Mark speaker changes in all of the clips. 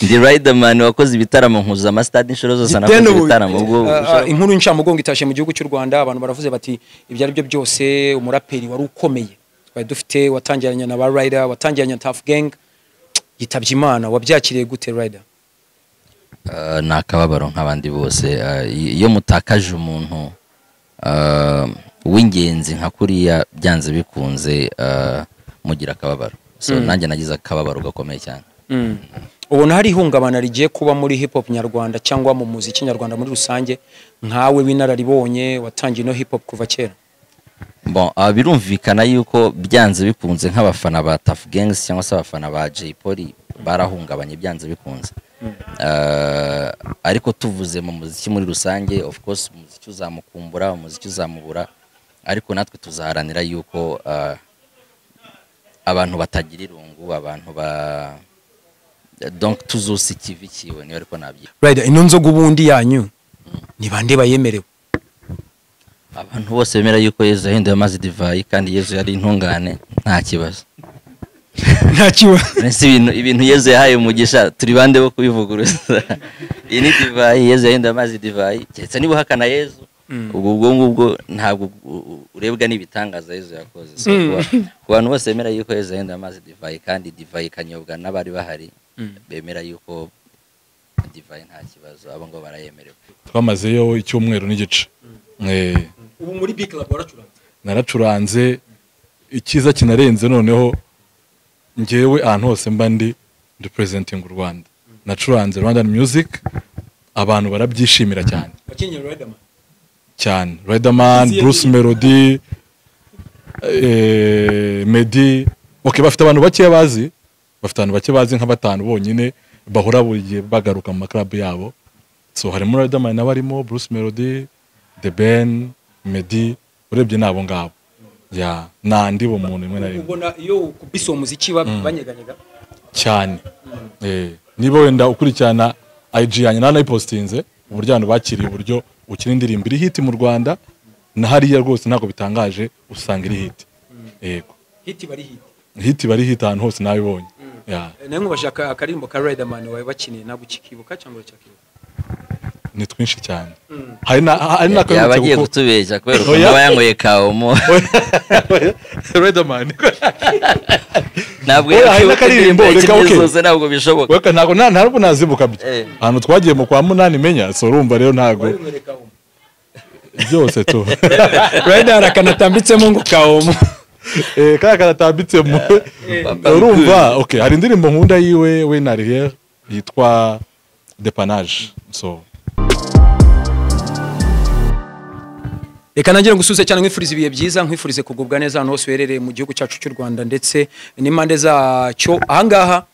Speaker 1: Ndi Riderman wakoze ibitaramo, nkuza amasitade inshuro zose nakoze ibitaramo ubwo.
Speaker 2: Inkuru y'incamugongo itashe mu gihugu cy'u Rwanda. Abantu baravuze bati ibyo ari byo byose, umuraperi wari ukomeye twari dufite, watangiranye na ba Rider, watangiranye na Tuff Gang, yitabye Imana. Wabyakiriye gute, Rider?
Speaker 1: Ni akababaro nk'abandi bose. Iyo mutakaje umuntu w'ingenzi nka kuriya, byanze bikunze mugira akababaro. So nanjye nagize akababaro gakomeye cyane.
Speaker 2: Ubona hari ihungabana rigiye kuba muri hip hop nyarwanda cyangwa mu muziki nyarwanda muri rusange, nkawe w'inararibonye watangiye no hip hop kuva kera?
Speaker 1: Bon, birumvikana yuko byanze bikunze nk'abafana ba Tuff Gangs cyangwa se abafana ba Jay Polly barahungabanye byanze bikunze. Ariko tuvuze mu muziki muri rusange, of course umuziki uzamukumbura, umuziki uzamubura, ariko natwe tuzaharanira yuko abantu batagira irungu, abantu ba donc tuzusa ikivi kiwe, niyo ariko nabyita.
Speaker 2: Rider, ino nzoga ubundi yanyu ni bande bayemerewe?
Speaker 1: Abantu bose bemera yuko Yezu yahinduye amazi divayi kandi Yezu yari intungane, nta kibazo.
Speaker 2: Nta kibazo.
Speaker 1: Mbese ibintu Yezu yahaye umugisha, turi bande bo kubivuguruza? Iyi ni divayi, Yezu yahinduye amazi divayi, keretse niba uhakana Yezu, ubwo ngubwo ntabwo urebwa n'ibitangaza Yezu yakoze. So ku bantu bose bemera yuko Yezu yahinduye amazi divayi kandi divayi ikanyobwa n'abari bahari, bemera yuko divayi nta kibazo, abo ngo barayemerewe.
Speaker 3: Twamazeyo icyumweru n'igice.
Speaker 2: Ubu muri Big Club waracuranze?
Speaker 3: Naracuranze. Icyiza kinarenze noneho, ngewe ahantu hose mba ndi presenting u Rwanda. Nacuranze Rwandan music, abantu barabyishimira cyane.
Speaker 2: Wakinnye Riderman?
Speaker 3: Cyane, Riderman.
Speaker 2: Izihe
Speaker 3: Bruce
Speaker 2: ndirimbo?
Speaker 3: Melody, Meddy. Okay, bafite abantu bakeya bazi, bafite abantu bake bazi, nka batanu bonyine bahora buri gihe bagaruka mu maklabu yabo. So harimo Riderman nawe, arimo Bruce Melody, The Ben, Meddy, urebye nabo ngabo ya nandi bo muntu rimwe na rimwe.
Speaker 2: Ubona iyo ukubise uwo muziki banyeganyega?
Speaker 3: Cyane. Niba wenda ukurikirana IG yanjye, nanayipostinze uburyo abantu bakiriye, uburyo ukina indirimbo iri hit mu Rwanda na hariya rwose ntabwo bitangaje, usanga iri hit, yego.
Speaker 2: Hit bari hit.
Speaker 3: Hit bari hit ahantu hose, nabibonye ya.
Speaker 2: Nawe nkubashaka akaririmbo ka Riderman wawe bakiniye, ntabwo ukikibuka cyangwa uracyakibuka?
Speaker 3: Ni twinshi cyane, hari
Speaker 1: Yaba
Speaker 3: n'akabibutse
Speaker 1: agiye
Speaker 3: kuko
Speaker 1: kutubeshya kubera ukuntu
Speaker 3: Oya.
Speaker 1: aba yanyweye kawomo.
Speaker 3: Riderman.
Speaker 1: Ntabwo
Speaker 3: Oya, hari
Speaker 1: yakwibuka
Speaker 3: n'akaririmbo,
Speaker 1: indirimbo
Speaker 3: reka,
Speaker 1: yakinnye
Speaker 3: okay.
Speaker 1: zose, ntabwo bishoboka.
Speaker 3: Weka ntabwo ntabwo nazibuka byo. Ahantu twagiye mu kwa munani menya, so urumva rero ntabwo
Speaker 2: Wabinywere kawomo?
Speaker 3: Byose tu.
Speaker 2: Rider akanatambitsemo ngo kawomo.
Speaker 3: Kaya karatambitsemo.
Speaker 1: Papa.
Speaker 3: Urumva, okay, hari indirimbo nkunda yiwe we na Ariel yitwa Depanage, so.
Speaker 2: Reka nangire ngusuze cyane, nkwifuriza ibihe byiza, nkwifurize kugubwa neza ahantu hose uherereye mu gihugu cyacu cy'u Rwanda ndetse n'impande zacyo. Ahangaha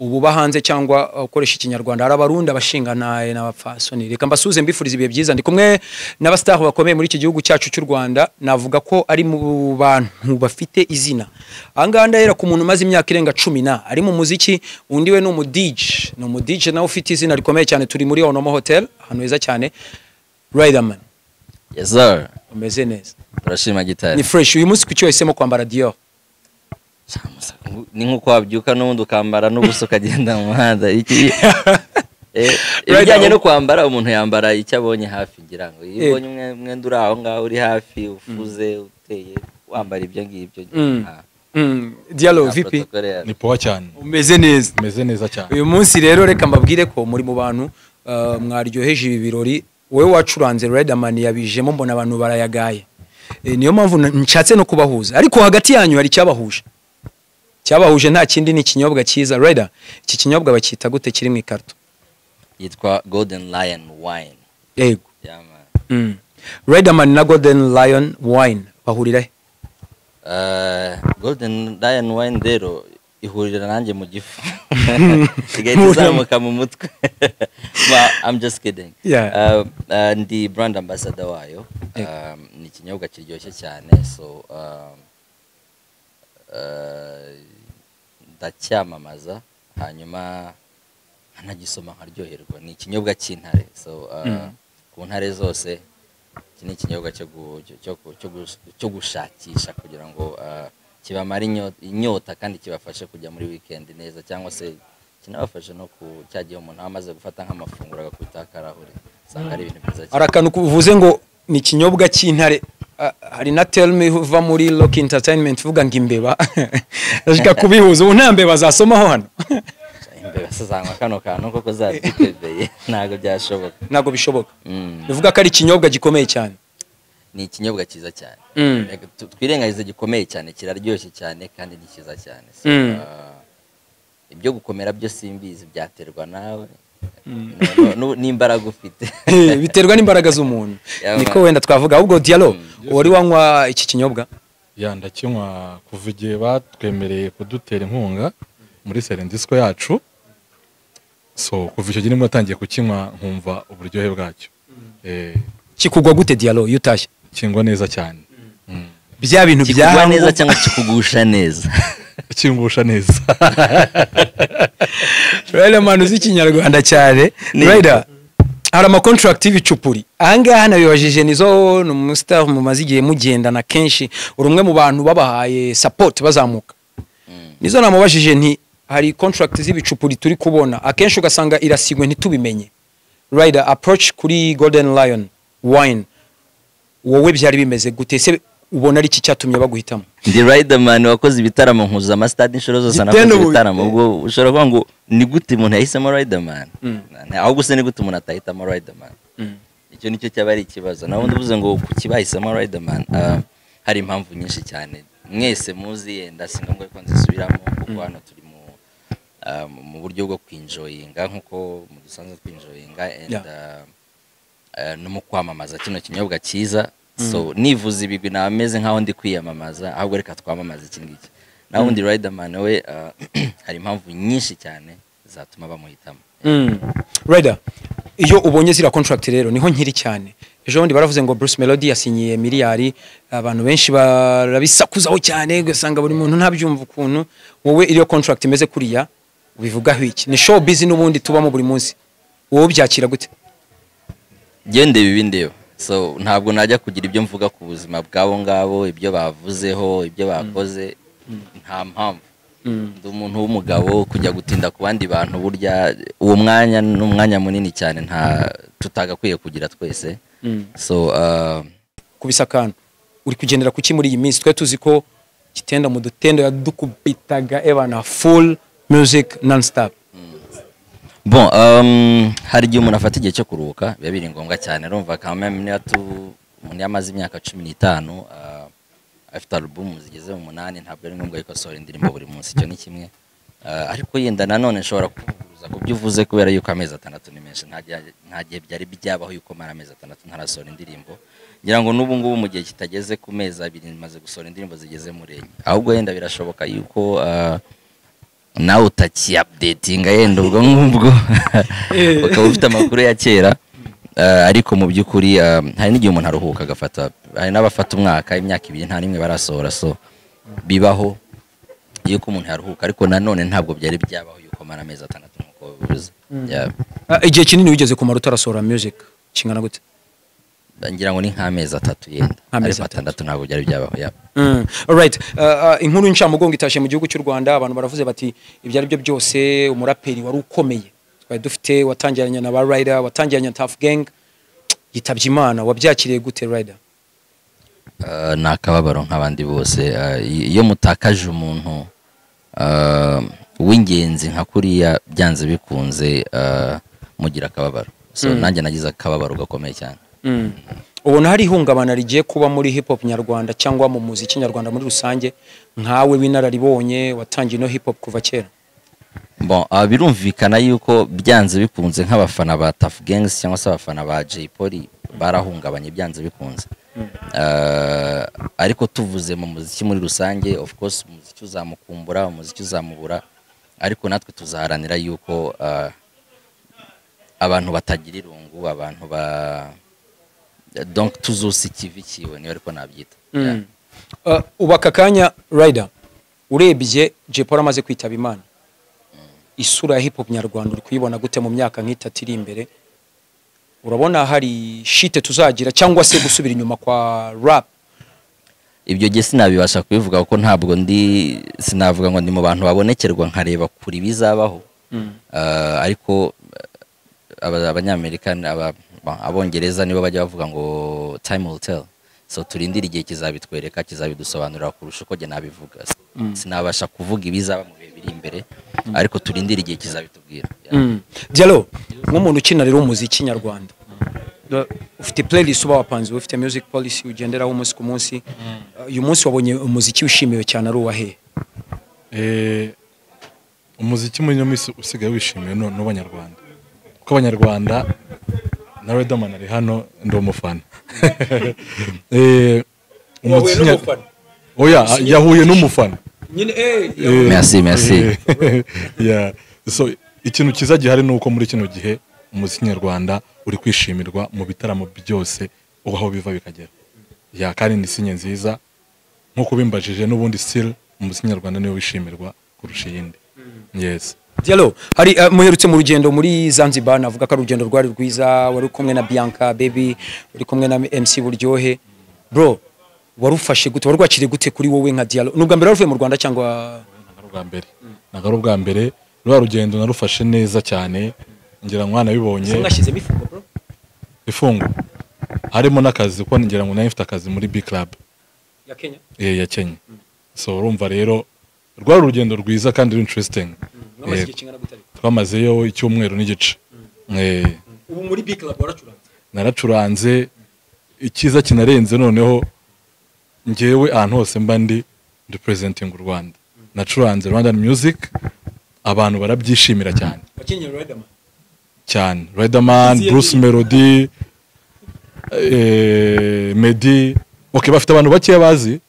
Speaker 2: ubu uba hanze cyangwa ukoresha Ikinyarwanda, hari Abarundi, abashinganaye n'abapfasoni. Reka mbasuze mbifuriza ibihe byiza. Ndi kumwe n'abastar bakomeye muri iki gihugu cyacu cy'u Rwanda, navuga ko ari mu bantu bafite izina. Ahangaha ndahera ku muntu umaze imyaka irenga 10 na ari mu muziki, undi we ni umu DJ, ni umu DJ nawe ufite izina rikomeye cyane. Turi muri Onomo Hotel, ahantu heza cyane. Riderman.
Speaker 1: Yes sir.
Speaker 2: Umeze neza?
Speaker 1: Turashima gitari.
Speaker 2: Ni fresh. Uyu munsi kuki wahisemo kwambara Dior?
Speaker 1: Ni nk'uko wabyuka n'ubundi ukambara n'ubusa ukagenda mu muhanda. Ibijyanye no kwambara, umuntu yambara icyo abonye hafi. Ngira ngo iyo ubonye umwenda uri aho ngaho uri hafi, ufuze, uteye, wambara ibyo ngibyo.
Speaker 2: Diallo.
Speaker 1: Nta
Speaker 2: VP.
Speaker 1: protocole yayo.
Speaker 3: Ni poa cyane.
Speaker 2: Umeze neza?
Speaker 3: Meze neza cyane.
Speaker 2: Uyu munsi rero reka mbabwire ko muri mu bantu mwaryoheje ibi birori. Wowe wacuranze, Riderman yabijemo, mbona abantu barayagaye. Niyo mpamvu nshatse no kubahuza, ariko hagati yanyu hari icyabahuje. Cyabahuje nta kindi, ni ikinyobwa cyiza. Rider, iki kinyobwa bacyita gute kiri mu ikarito?
Speaker 1: Yitwa Golden Lion Wine.
Speaker 2: Yego.
Speaker 1: Yeah, man.
Speaker 2: Riderman na Golden Lion Wine bahurira he?
Speaker 1: Golden Lion Wine rero ihurira nanjye mu gifu, igahita izamuka mu mutwe. But I'm just kidding. Ndi brand ambassador wayo. Ni ikinyobwa kiryoshye cyane, so ndacyamamaza, hanyuma nkanagisoma nkaryoherwa. Ni ikinyobwa cy'intare, so ku ntare zose iki ni ikinyobwa cyo gushakisha kugira ngo kibamare inyota kandi kibafashe kujya muri weekend neza cyangwa se Kinabafasha no ku cya gihe umuntu aba amaze gufata nk'amafunguro agakubita akarahure, usanga ari ibintu byiza
Speaker 2: Hari
Speaker 1: cyane.
Speaker 2: Akantu uvuze ngo ni ikinyobwa cy'intare. Hari na tell me uva muri Rock Entertainment uvuga ngo imbeba. Ndashaka kubihuza, ubu nta mbeba zasomaho hano.
Speaker 1: Imbeba se zanywa kano kantu koko zabyitebeye? Ntabwo byashoboka.
Speaker 2: Ntabwo bishoboka. Bivuga ko ari ikinyobwa gikomeye cyane.
Speaker 1: Ni ikinyobwa cyiza cyane. Reka twirengagize gikomeye cyane, kiraryoshye cyane kandi ni cyiza cyane. So, ibyo gukomera byo simbizi, byaterwa nawe n'imbaraga ufite.
Speaker 2: Biterwa n'imbaraga z'umuntu.
Speaker 1: Yeah,
Speaker 2: Niko
Speaker 1: man.
Speaker 2: wenda twavuga. Ahubwo Diallo, wari wanywa iki kinyobwa?
Speaker 3: Yeah, ndakinywa kuva igihe batwemereye kudutera inkunga muri silent disco yacu. So kuva icyo gihe nibwo natangiye kukinywa, nkumva uburyohe bwacyo.
Speaker 2: Kikugwa gute, Diallo, iyo utashye?
Speaker 3: Kingwa neza cyane.
Speaker 2: Bya bintu bya
Speaker 1: Kikugwa neza cyangwa kikugusha neza?
Speaker 3: Kingusha neza.
Speaker 2: Riderman uzi ikinyarwanda cyane. Rider, hari ama contract y'ibicupuri. Ahangaha nabibajije nizo, ni umustar mumaze igihe mugendana kenshi, uri umwe mu bantu babahaye support bazamuka. Nizo namubajije nti hari contract z'ibicupuri turi kubona akenshi, ugasanga irasigwe ntitubimenye. Rider, approach kuri Golden Lion Wine, wowe byari bimeze gute se? Ubona ari iki cyatumye baguhitamo?
Speaker 1: Ndi Riderman wakoze ibitaramo, nkuza amasitade inshuro zose
Speaker 2: Gitendo
Speaker 1: nakoze ibitaramo. Ubwo ushobora kuvuga ngo ni gute umuntu yahisemo Riderman? Ahubwo se ni gute umuntu atahitamo Riderman? Icyo nicyo cyaba ari ikibazo. Naho ubundi uvuze ngo kuki bahisemo Riderman, hari impamvu nyinshi cyane mwese muzi, yenda si ngombwa ko nzisubiramo, kuko hano turi mu buryo bwo kwinjoyinga nk'uko dusanzwe twinjoyinga and no mu kwamamaza kino kinyobwa cyiza. So nivuza ibigwi naba meze nkaho ndi kwiyamamaza, ahubwo reka twamamaze iki ngiki. Naho ubundi Riderman we, hari impamvu nyinshi cyane zatuma bamuhitamo.
Speaker 2: Rider, iyo ubonye ziriya contract rero niho nkiri cyane. Ejo bundi baravuze ngo Bruce Melody yasinyiye miliyari, abantu benshi barabisakuzaho cyane, ugasanga buri muntu ntabyumva ukuntu. Wowe iyo contract imeze kuriya ubivugaho iki? Ni show busy n'ubundi tubamo buri munsi, wowe ubyakira gute?
Speaker 1: Njyewe ndeba ibindeba, so ntabwo najya kugira ibyo mvuga ku buzima bw'abo ngabo, ibyo bavuzeho, ibyo bakoze, nta mpamvu. Ndi umuntu w'umugabo, kujya gutinda ku bandi bantu, burya uwo mwanya ni umwanya munini cyane nta tutagakwiye kugira twese. So
Speaker 2: Kubisa akantu, uri kugendera kuki muri iyi minsi? Twe tuzi ko Kitenda mu dutendo yadukubitaga ebana full music non stop.
Speaker 1: Bon, hari igihe umuntu afata igihe cyo kuruhuka, biba biri ngombwa cyane. Urumva quand même niba umuntu yamaze imyaka 15 afite album zigeze mu 8, ntabwo ari ngombwa yuko asohora indirimbo buri munsi. Icyo ni kimwe. Ariko yenda nanone nshobora kuvuguruza ku byo uvuze, kubera yuko amezi 6 ni menshi. Nta gihe byari byabaho yuko mara amezi 6 ntarasohora indirimbo. Ngira ngo n'ubu ngubu mu gihe kitageze ku mezi 2 maze gusohora indirimbo zigeze muri 4. Ahubwo yenda birashoboka yuko nawe utakiupdatinga, yenda ubwo ngubwo ukaba ufite amakuru ya kera. Ariko mu by'ukuri hari n'igihe umuntu aruhuka agafata, hari n'abafata umwaka, imyaka 2 nta n'imwe barasohora. So bibaho yuko umuntu yaruhuka, ariko nanone ntabwo byari byabaho yuko mara amezi 6 nk'uko bivuze. Yeah.
Speaker 2: Igihe kinini wigeze kumara utarasohora music kingana gute?
Speaker 1: Ngira ngo ni nk'amezi 3 yenda.
Speaker 2: Nk'amezi
Speaker 1: Ariko
Speaker 2: 3.
Speaker 1: 6 ntabwo byari byabaho, yeah.
Speaker 2: Alright. Inkuru y'incamugongo itashe mu gihugu cy'u Rwanda, abantu baravuze bati ibyo ari byo byose umuraperi wari ukomeye twari dufite, watangiranye na ba Rider, watangiranye na Tough Gang, yitabye Imana. Wabyakiriye gute, Rider?
Speaker 1: Ni akababaro nk'abandi bose. Iyo mutakaje umuntu w'ingenzi nka kuriya, byanze bikunze mugira akababaro. So nanjye nagize akababaro gakomeye cyane.
Speaker 2: Ubona hari ihungabana rigiye kuba muri hip hop nyarwanda cyangwa mu muziki nyarwanda muri rusange, nkawe w'inararibonye watangiye no hip hop kuva kera?
Speaker 1: Bon, birumvikana yuko byanze bikunze nk'abafana ba Tough Gangs cyangwa se abafana ba Jay Polly barahungabanye byanze bikunze. Ariko tuvuze mu muziki muri rusange, of course umuziki uzamukumbura, umuziki uzamubura, ariko natwe tuzaharanira yuko abantu batagira irungu, abantu ba donc tuzusa ikivi kiwe, niyo ariko nabyita. Yeah.
Speaker 2: Ubu aka kanya, Rider, urebye Jay Polly amaze kwitaba Imana, isura ya hip hop nyarwanda uri kuyibona gute mu myaka nk'itatu iri imbere? Urabona hari shite tuzagira cyangwa se gusubira inyuma kwa rap?
Speaker 1: Ibyo gihe sinabibasha kubivuga, kuko ntabwo ndi, sinavuga ngo ndi mu bantu babonekerwa nkareba kure ibizabaho. Ariko Abanyamerika, Abongereza nibo bajya bavuga ngo "Time will tell." So turindire igihe, kizabitwereka, kizabidusobanurira kurusha uko jye nabivuga. Sinabasha kuvuga ibizaba mu bihe biri imbere, ariko turindire igihe, kizabitubwira. Yeah.
Speaker 2: Diallo, nk'umuntu ukina rero umuziki nyarwanda, ufite playlist uba wapanze, ufite music policy ugenderaho umunsi ku munsi. Uyu munsi wabonye umuziki wishimiwe cyane ari uwahe?
Speaker 3: Umuziki muri ino minsi usigaye wishimiwe n'Abanyarwanda, kuko Abanyarwanda na Riderman ari hano, ndi umufana.
Speaker 2: Wahuye n'umufana?
Speaker 3: Oya, yahuye n'umufana.
Speaker 2: Nyine.
Speaker 1: Merci, merci.
Speaker 3: Yeah. So ikintu cyiza gihari ni uko muri kino gihe umuziki nyarwanda uri kwishimirwa mu bitaramo byose aho biva bikagera. Ya, kandi ni signe nziza nk'uko bimbajije. N'ubundi still umuziki nyarwanda niwo wishimirwa kurusha iyindi, yes.
Speaker 2: Diallo, hari muherutse mu rugendo muri Zanzibar, navuga ko ari urugendo rwari rwiza. Wari kumwe na Bianca Baby, uri kumwe na MC Buryohe. Bro, warufashe gute, warwakiriye gute kuri wowe nka Diallo? Ni ubwa mbere waruvuye mu Rwanda cyangwa?
Speaker 3: Ntabwo ari ubwa mbere, ntabwo ari ubwa mbere. Rwa rugendo narufashe neza cyane, ngira ngo mwanabibonye.
Speaker 2: Mwashyizemo ifungo, bro?
Speaker 3: Ifungo harimo n'akazi, kuko ngira ngo nayo mfite akazi muri B Club.
Speaker 2: Ya Kenya?
Speaker 3: Ya Kenya. So urumva rero rwari urugendo rwiza kandi ruri interesting.
Speaker 2: Mwamaze igihe kingana gute ariko?
Speaker 3: Twamazeyo icyumweru n'igice.
Speaker 2: Ubu muri B Club waracuranze?
Speaker 3: Naracuranze. Icyiza kinarenze noneho, ngewe ahantu hose mba ndi presenting u Rwanda. Nacuranze Rwandan music, abantu barabyishimira cyane.
Speaker 2: Wakinnye Riderman?
Speaker 3: Cyane, Riderman.
Speaker 2: Izihe?
Speaker 3: Bruce Melody, Meddy. Okay, bafite abantu bake bazi,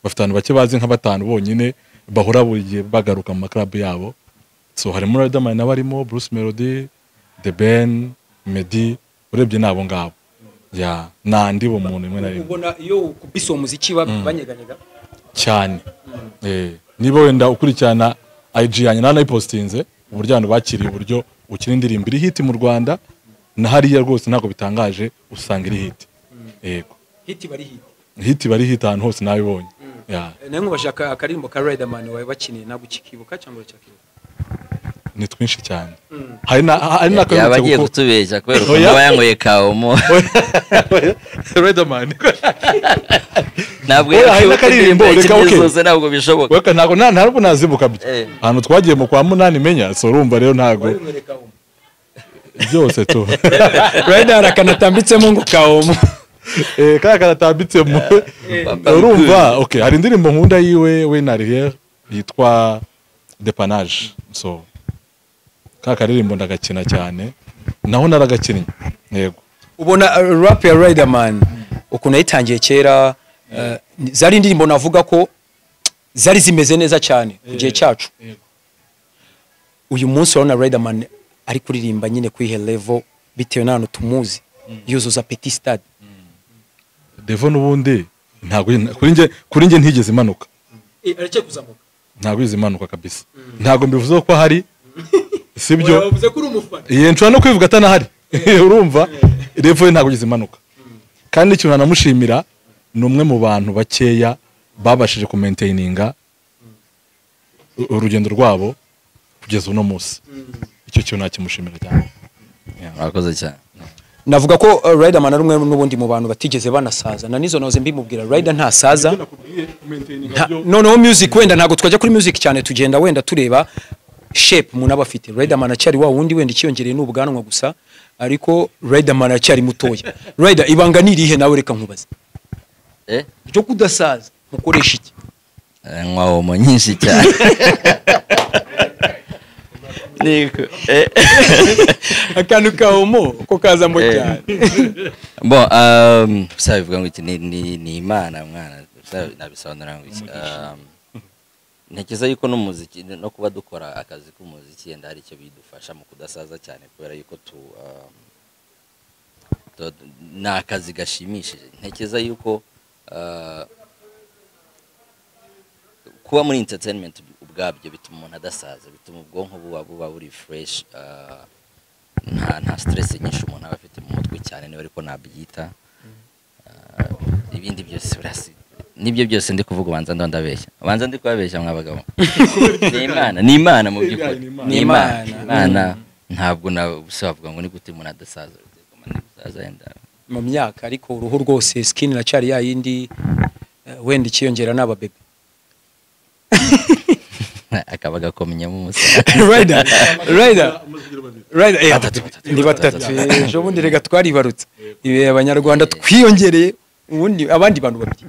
Speaker 3: bafite abantu bake bazi nka batanu bonyine bahora buri gihe bagaruka mu maklabu yabo. So harimo Riderman nawe, arimo Bruce Melody, The Ben, Meddy. Urebye nabo ngabo ya nandi bo muntu rimwe na rimwe.
Speaker 2: Ubona iyo ukubise uwo muziki banyeganyega?
Speaker 3: Cyane. Niba wenda ukurikirana IG yanjye, nanayipostinze uburyo abantu bakiriye uburyo ukina indirimbo iri hit mu Rwanda na hariya. Rwose ntabwo bitangaje, usanga iri hit, yego.
Speaker 2: Hit bari hit.
Speaker 3: Hit bari hit ahantu hose, nabibonye, ya.
Speaker 2: Nawe nkubajije akaririmbo ka Riderman wawe bakiniye, ntabwo ukikibuka cyangwa uracyakibuka?
Speaker 3: Ni twinshi cyane, hari
Speaker 1: Yaba
Speaker 3: n'akarutse
Speaker 1: agiye
Speaker 3: kuko
Speaker 1: kutubeshya kubera ukuntu
Speaker 3: Oya.
Speaker 1: aba yanyweye kawomo.
Speaker 3: Riderman.
Speaker 1: Ntabwo
Speaker 3: Oya, hari
Speaker 1: yakwibuka
Speaker 3: n'akaririmbo,
Speaker 1: indirimbo
Speaker 3: reka,
Speaker 1: yakinnye
Speaker 3: okay.
Speaker 1: zose, ntabwo bishoboka.
Speaker 3: Weka, ntabwo ntabwo nazibuka byo. Ahantu twagiye mu kwa munani menya. So urumva rero ntabwo
Speaker 2: Wabimwereka umu
Speaker 3: byose tu.
Speaker 2: Riderman akanatambitsemo ngo kawomo.
Speaker 3: Kaya karatambitsemo.
Speaker 1: Papa.
Speaker 3: Urumva, okay, hari indirimbo nkunda yiwe we na Rivière yitwa Depanage. So ka karirimbo ndagakina cyane, naho naragakinnye, yego.
Speaker 2: Ubona rap ya Riderman ukuntu yayitangiye kera, zari indirimbo navuga ko zari zimeze neza cyane ku gihe cyacu. Uyu munsi urabona Riderman ari kuririmba nyine kuri ihe level, bitewe n'ahantu tumuzi yuzuza petit stade?
Speaker 3: Level n'ubundi ntabwo kuri njye ntigeze imanuka.
Speaker 2: Aracyari kuzamuka.
Speaker 3: Ntabwo izi imanuka kabisa. Ntabwo mbivuze ko hari sibyo.
Speaker 2: Wavuze ko uri umufana.
Speaker 3: Iye, nshobora no kwivuga atanahari. Urumva, level ye ntabwo igeze imanuka. Kandi ikintu nanamushimira, ni umwe mu bantu bakeya babashije kumaintaininga urugendo rwabo kugeza uno munsi. Icyo kintu nakimushimira cyane.
Speaker 1: Murakoze cyane.
Speaker 2: Navuga ko Riderman ari umwe n'ubundi mu bantu batigeze banasaza, na nizo nahoze mbimubwira, Rider ntasaza. Noneho music, wenda ntabwo twajya kuri music cyane, tugenda wenda tureba shape umuntu aba afite. Riderman acyari wa wundi, wenda ikiyongereye ni ubwanwa gusa, ariko Riderman aracyari mutoya. Rider, ibanga ni irihe nawe? Reka nkubaze. Ryo kudasaza, mukoresha iki?
Speaker 1: Nywa Omo nyinshi cyane. Niko.
Speaker 2: Akantu ka Omo ko kazamo cyane.
Speaker 1: Bon, sa bivuga ngo iki ni Imana mwana. Sa nabisobanura ngo iki? Ntekereza yuko n'umuziki no kuba dukora akazi k'umuziki yenda hari icyo bidufasha mu kudasaza cyane, kubera yuko ni akazi gashimishije. Ntekereza yuko kuba muri entertainment ubwabyo bituma umuntu adasaza, bituma ubwonko buba buri fresh, nta stress nyinshi umuntu aba afite mu mutwe cyane, niba ariko nabyita. Ibindi byose burasi Nibyo byose ndi kuvuga, ubanza ndabeshya, ubanza ndi kubabeshya mwa bagabo. Ni Imana mu by'ukuri, ni Imana. Ntabwo nabusavuga ngo ni gute umuntu adasaza
Speaker 2: mu myaka, ariko uruhu rwose skin iracyari ya yindi, wenda ikiyongera n'aba bebe
Speaker 1: akaba gakomenyamo umusaza.
Speaker 2: Rider ni batatu ejo bundi rega twaribarutse abanyarwanda twiyongereye ubundi abandi bantu babiri.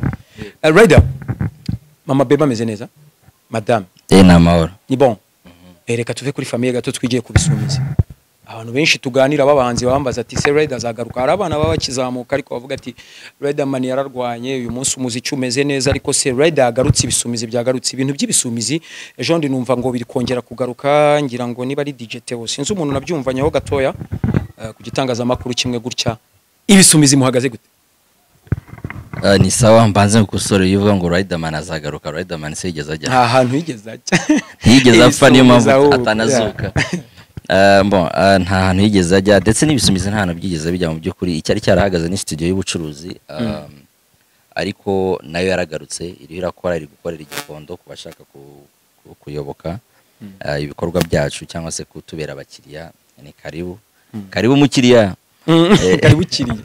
Speaker 2: Rider, mama bebe ameze neza, madame
Speaker 1: ni amahoro,
Speaker 2: ni bon. Reka tuve kuri famille gato twigiye kubisumiza. Abantu benshi tuganira babahanzi bambaza ati se Rider azagaruka, hari abana baba bakizamuka ariko bavuga ati Riderman yararwanye, uyu munsi umuziki umeze neza, ariko se Rider yagarutse, ibisumizi byagarutse, ibintu by'ibisumizi ejo ndi numva ngo biri kongera kugaruka, ngira ngo niba ari DJ Theo, sinzi umuntu nabyumvanyeho gatoya ku gitangazamakuru kimwe gutya. Ibisumizi muhagaze gute?
Speaker 1: Ni sawa, mbanze gukosora iyo uvuga ngo Riderman azagaruka. Riderman se yigeze ajya?
Speaker 2: Nta hantu yigeze ajya,
Speaker 1: ntiyigeze apfa, niyo mpamvu atanazuka. Nta hantu yigeze ajya, ndetse n'ibisumizi nta hantu byigeze bijya mu by'ukuri. Icyari cyarahagaze ni studio y'ubucuruzi, ariko nayo yaragarutse, iriho irakora, iri gukorera igikondo ku bashaka kuyoboka ibikorwa byacu cyangwa se kutubera abakiriya. Ni karibu, karibu mukiriya,
Speaker 2: karibu kiriya.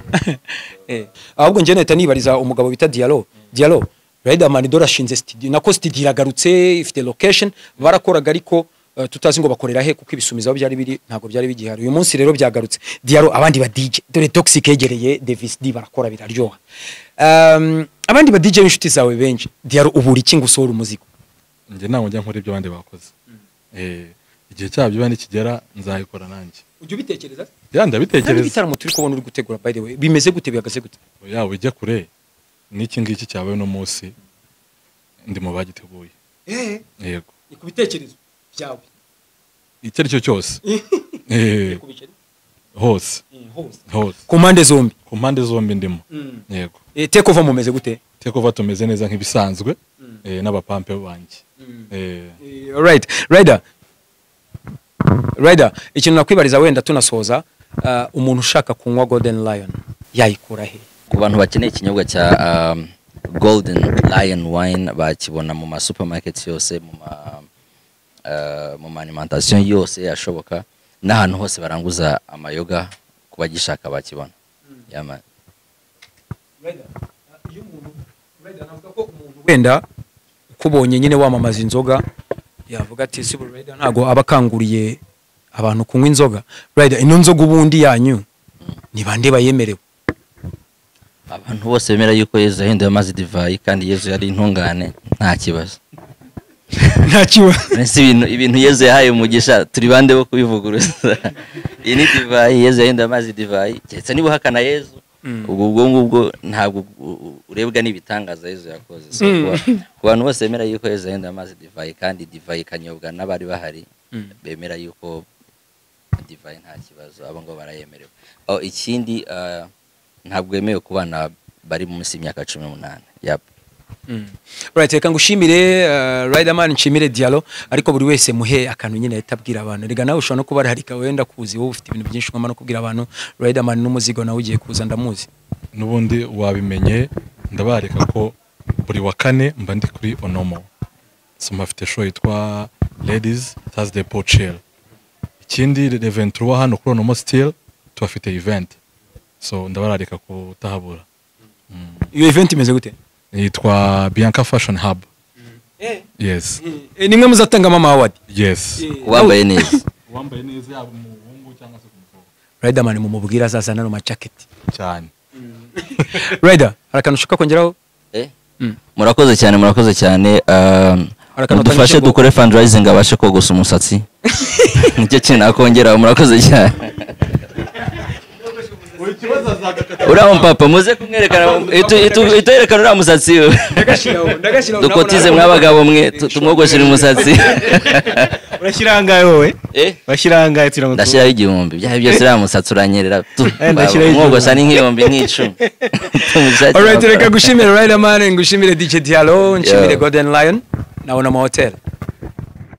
Speaker 2: Ahubwo njye nahita nibariza umugabo bita Diallo. Diallo, Riderman dore ashinze studio, nako studio iragarutse, ifite location, barakoraga ariko tutazi ngo bakorera he, kuko ibisumizo byari biri ntago byari bigihari. Uyu munsi rero byagarutse. Diallo, abandi ba DJ dore Toxic yegereye Davis D barakora biraryoha. Abandi ba DJ b'inshuti zawe benshi, Diallo ubura iki ngo usohore umuziki?
Speaker 3: Njye ntabwo njya nkora ibyo abandi bakoze. Igihe cyabyo bandi kigera nzayikora nanjye.
Speaker 2: Ujye ubitekereza?
Speaker 3: Ya, ndabitekereza.
Speaker 2: Ibitaramo turi kubona uri gutegura by the way bimeze gute, bihagaze gute?
Speaker 3: Ya, ujya kure n'iki ngiki cyabaye no munsi ndi mu bagiteguye. Yego.
Speaker 2: Ni kubitekerezo byawe
Speaker 3: icyo ari cyo cyose. Hose. Hose.
Speaker 2: Ku mpande zombi.
Speaker 3: Ku mpande zombi ndimo. Yego.
Speaker 2: Take over mumeze gute?
Speaker 3: Take over tumeze neza nk'ibisanzwe n'abapampe banjye.
Speaker 2: All right. Rider, ikintu nakwibariza wenda tunasoza, umuntu ushaka kunywa Golden Lion yayikura he?
Speaker 1: Ku bantu bakeneye ikinyobwa cya Golden Lion wine bakibona mu ma supermarkets yose, mu ma alimentation yose yashoboka, n'ahantu hose baranguza amayoga, kubagishaka bakibona. Yama.
Speaker 2: Rider, iyo umuntu Rider navuga ko umuntu wenda ukubonye nyine wamamaza inzoga yavuga ati si Rider ntago abakanguriye abantu kunywa inzoga. Rider, ino nzoga ubundi yanyu ni bande bayemerewe?
Speaker 1: Abantu bose bemera yuko Yezu yahinduye amazi divayi kandi Yezu yari intungane, nta kibazo.
Speaker 2: Nta kibazo.
Speaker 1: Nese ibintu Yezu yahaye umugisha turi bande bo kubivuguruza? Iyi ni divayi, Yezu yahinduye amazi divayi, keretse niba uhakana Yezu, ubwo ngubwo ntabwo urebwa n'ibitangaza Yezu yakoze. So ku bantu bose bemera yuko Yezu yahinduye amazi divayi kandi divayi ikanyobwa n'abari bahari, bemera yuko divayi nta kibazo, abo ngo barayemerewe. Ikindi ntabwo yemewe ku bana bari munsi y'imyaka 18. Yep.
Speaker 2: Right, reka ngushimire Riderman, nshimire Diallo, ariko buri wese muhe akantu nyine yatabwira abantu. Rega nawe ushobora no kuba ararika wenda kuzi wowe ufite ibintu byinshi ngoma no kubwira abantu. Riderman n'umuzigo nawe ugiye kuza ndamuzi.
Speaker 3: Nubundi wabimenye, ndabareka ko buri wa kane mba ndi kuri Onomo. So mafite show yitwa Ladies Thursday Pochel. Ikindi le 23 hano kuri Onomo still tubafite event. So ndabararika kutahabura.
Speaker 2: Iyo event imeze gute?
Speaker 3: Yitwa Bianca Fashion Hub. Yes.
Speaker 2: Nimwe muzatanga mama award.
Speaker 3: Yes.
Speaker 1: Wambaye neza.
Speaker 3: Wambaye neza yaba umuhungu cyangwa se umukobwa.
Speaker 2: Riderman mumubwira azazana no majacket.
Speaker 3: Cyane.
Speaker 2: Rider, harakantu ushaka kongeraho?
Speaker 1: Murakoze cyane, murakoze cyane. Mudufashe dukore fundraising abashe kogosa umusatsi. Nicyo kintu nakongera, murakoze cyane. Uriya mupapa muze kumwerekana, iterekana uriya musatsi we. Dukotize mw'abagabo mwe, tumwogoshire umusatsi.
Speaker 4: Urashyira angahe wowe? Urashyira angahe tugira ngo
Speaker 1: ndashyiraho 1000. Byahe byose uriya musatsi uranyerera. Umwogosha ni nk'ibihumbi nk'icumi.
Speaker 2: Alright, reka gushimira Riderman, ngushimire DJ Diallo, nshimire Golden Lion na Onomo Hotel.